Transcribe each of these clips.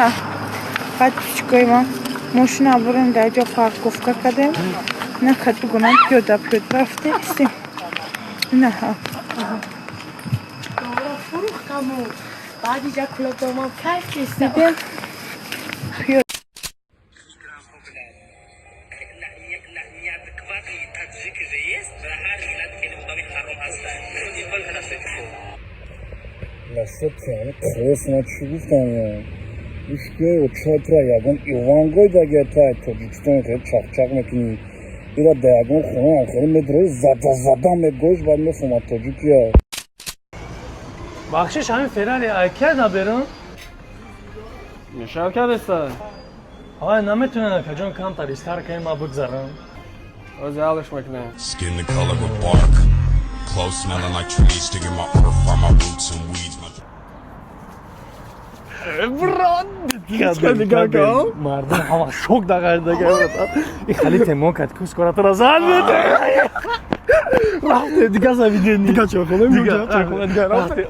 Ина подписчикои ма мошина бурем, дар ҷо парковка кардем. Ина кадугунам пиёда пиёда рафтем. Ина баъди ҷа кулоб домам кайф кистам. Дидем. Ласса чӣ гуфтам, ишке чотра ягон Ивангой дагета Тоҷикистон хеле чақчақ мекунӣ, ира да ягон хона хеле медрои, зада зада мегош, баъд мефаҳмад тоҷикия. Бахшиш, ҳамин Феррари айкай наберун? Мешав кардеста? Ай, наметунад, акаҷон, камтар истар кунем, ма бигзарам. Ози ҳаллаш мекунем. Skin the color of bark. Clothes smelling like trees, digging my earth from my roots and weeds. My Мардум ҳама шок дағардага. И хали темо кад кус коратара зан рафте, дига завидени. Дига чойхона, чойхона, дига рафте.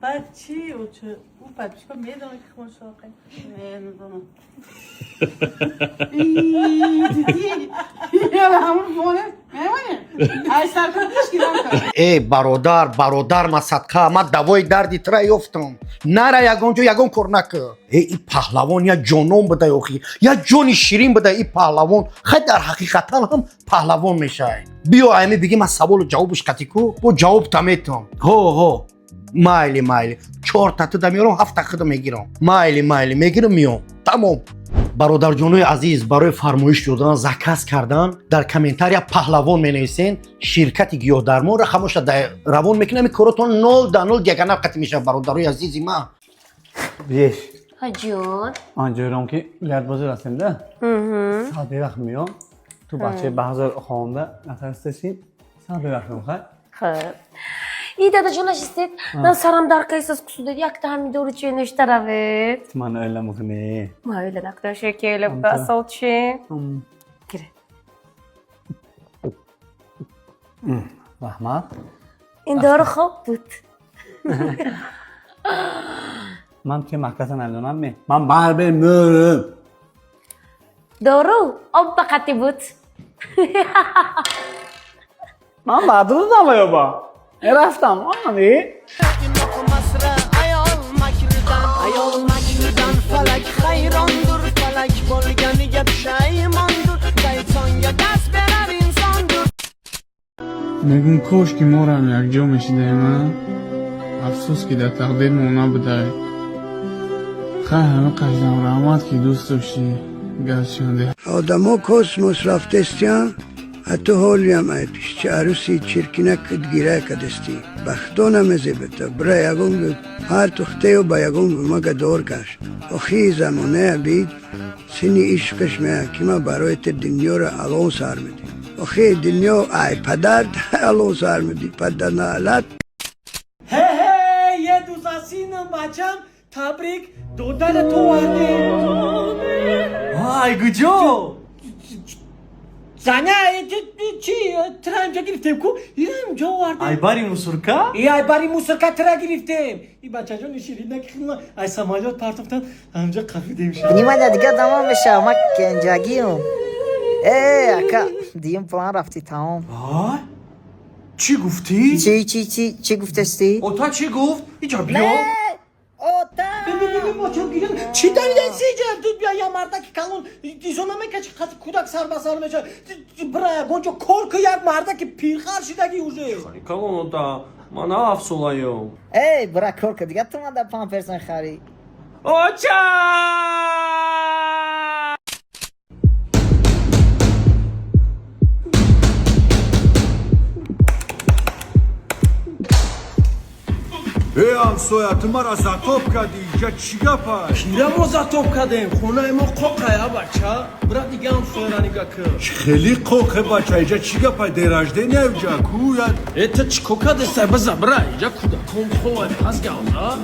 Баъд чи ӯ подписчико медонад, ки хоншоқе? Медонам. Дидӣ, ҳамун фоне мемонем, ай саркор пешгирам кард. Э, бародар, бародар, ма садқа, ма давои дарди тира ёфтам. Нара ягон ҷо, ягон кор накӣ. Э, и паҳлавон я ҷонон буда, охи я ҷони ширин буда. И паҳлавон хай дар ҳақиқатан ҳам паҳлавон мешавад. Биё, айми биги, ма саволу ҷавобуш қатӣ ку, бо ҷавоб та метам. Ҳо, ҳо, майли, майли, чорта туда меёрам, ҳафта худа мегирам. Майли, майли, мегирам, меём, тамом. Бародарҷонои азиз, барои фармоиш додан, заказ кардан, дар комментария паҳлавон менависен. Ширкати гиёҳдармон рақамоша равон мекунам. Коротон нол да нол ягана қатӣ мешавад, бародарои азизи ман. Биеш. Ҳаҷон. Анҷойром ки лярбозор ҳастем да. Саат бевақт меём. Ту бачаи баҳзор хонда натарсташи. Саат бевақт меём, хай? Хуб. И дадаҷон, нашистед? Ман сарам дар кайсас кусудед, якта ҳамин дору чи нӯшта равед. Ту ман оила мекунӣ. Ма оила нактоше ки оила асол чи? Гире. Раҳмат. Ин дору хоб буд. Ман туи маҳкаса намедонам ме. Ман барбер мӯрам. Дору об ба қатӣ буд. Ман баъд додам ёба. Рафтам, ани. Ayol makridan falak hayrondir, falak bo'lganiga pushaymondir, shaytonga dast berar insondir. Мегум, кош ки морам якҷо мешидаем, а афсӯс, ки дар тақдирмо набудай. Хай, ҳама қаждам, раҳмат, ки дӯст доштӣ, гарчанде. Одамо космос рафтестиян, а ту ҳолиям ай пишчи аруси чиркина гирая кадестӣ. Бахто намезебета, бира ягон ҳар тухтею ба ягон гумага дор каш. Охи замоная бид сини ишқиш мея, ки ма барои ти дунёро алон сар медӣ. Охи дунё ай падар алон сар медӣ, паданалат. Ҳе ҳе, е дузасинам, бачам, табрик, додана ту овардем. Ай, куҷо? Заня, чи тира инҷа гирифтем ку, ира инҷо овардем. Айбари мусурка? И айбари мусурка тира гирифтем. И бачаҷони ширина ки ай самолёт партофтан, ҳамҷа қафидем ша. Внимание, дига тамом мешава, ма кенҷагиюм. Э, ака, диюм план рафтӣ, тамом. Чӣ гуфтӣ? Чӣ, чӣ, чӣ, чӣ гуфтастӣ? Ота чӣ гуфт? Иҷа биё. Ота! Чӣ давидаси иҷа? Ту бия, я мардаки калон изо намекаши, кӯдак сар ба сар мешавад. Бира ягон ҷо кор ку, як мардаки пирхар шидаги уже. Калон ота, ман ҳафтсолаём. Эй, бира кор ку, дига ту ман да памперсон харӣ. Оча! Э, ҳамсоя, ту мара затоп кардӣ, инҷа чӣ гапай? Кира мо затоп кардем? Хонаи мо қоқая, бача. Бира, дига ҳамсояра нига кӯ. Хеле қоқе, бача, инҷа чӣ гапай? День рождения инҷа ку я? Э, ту чӣ кор кардестай? Биза, бира, инҷа кӯдакон ховай, пас гавза.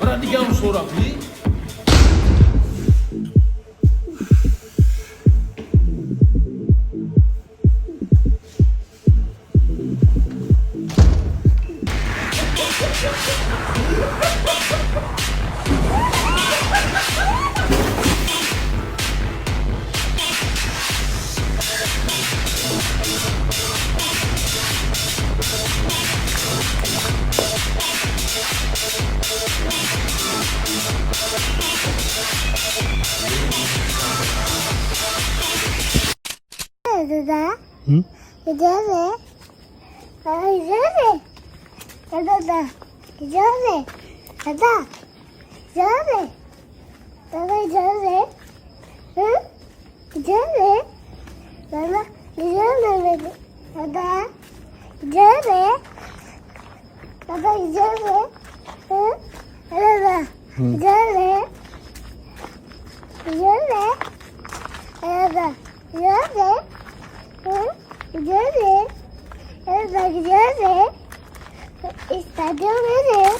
Бира, дига ҳамсояра би. Дада? Иҷозе? Иҷозе? Дада, иҷозе? Дада, иҷозе? Дада, иҷозе? Иҷозе? Дада, иҷозе? Дада, иҷозе? Дада, иҷозе? Дада, иҷозе? Иҷозе? Дада, иҷозе? Иҷозе? Дада, иҷозе? Стадион мерем.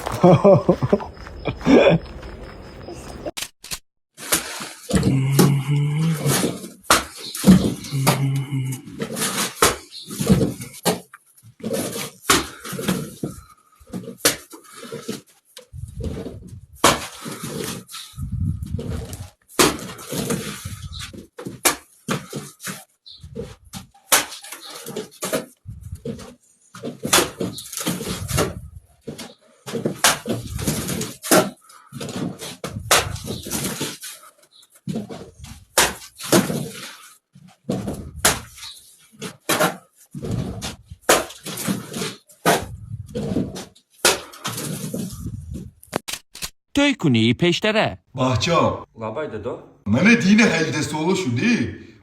Тӯй кунии пештара. Баҳчам. Лабай, дадо. Мана дина 18 сола шудӣ.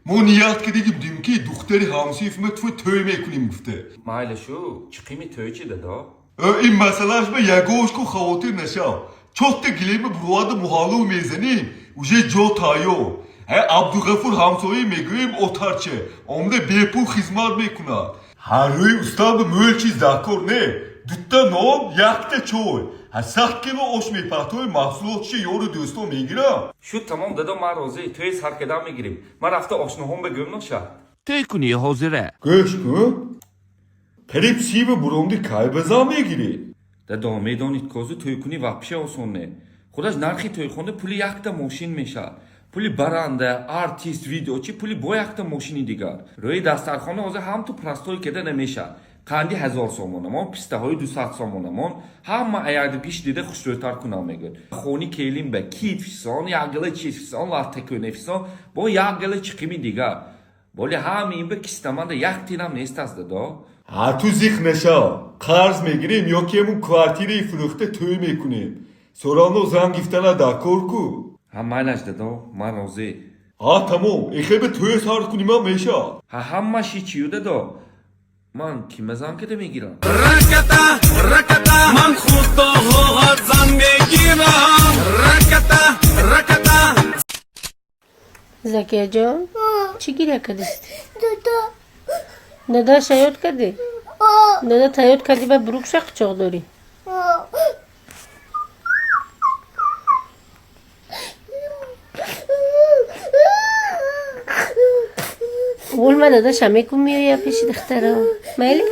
Мо ният кардагӣ будем, ки духтари ҳамсифма ту тӯй мекунем гуфта. Майла шу, чиқими тӯй чи, дадо? Ин масъалааш ба ягошку хавотир нашав. Чотта гилеми буроварда муҳаллу мезанем, уже ҷо тайёр. Ҳа, Абдуғафур ҳамсоя мегӯем, отарча омада бепул хизмат мекунад. Ҳар рӯи устаба мӯл чиз даркор не, дутта нон, якта чой. Ҳа, 100 кило ош мепартои, маҳсулотши ёру дӯстон мегирам. Шуд, тамом, дадо, ман розӣ. Тӯи сар кардам мегирем. Ман рафта ошноҳом бигӯм ноша. Тӯй кунии ҳозира. Гӯш кун, қариб сиба буромди, кай ба зан мегирӣ? Дадо, медонид, козу тӯй кунӣ вообще осон не. Худаш нархи тӯйхона пули якта мошин мешавад, пули баранда, артист, видеочи, пули бо якта мошини дигар. Рӯи дастархона ҳозир ҳам ту простой кеда намешавад. Қанди 1000 сомонамон, пистаҳои 200 сомонамон, ҳама аярдигиш дида хушрӯйтар кунам мегӯяд. Хони келин ба кит фисон, як гала чиз фисон, латтакӯне фисон, бо як гала чиқими дигар. Боли ҳами ин ба кистаманда як тинам нест аст, дадо. Ҳа, ту зиқ нашав, қарз мегирем ё ки ҳамун квартираи фурӯхта тӯй мекунем. Соравно зан гифтана даркор ку. Ҳа, майлаш, дадо, ман розӣ. Ҳа, тамом, эхебе тӯя сар кунимам мешавад. Ҳа, ҳамаш ҳичию, дадо, ман кима зан када мегирам? Раката, раката, ман худо хоҳад зан мегирам. Раката, раката. Закияҷон, чӣ гиря кардисти? Дада. Дадаша ёд кардӣ? Дада та ёд кардӣ, ба бурукша қучоқ дорӣ? Ғулма, дадаша мекун, меоя пеши духтаро, майли?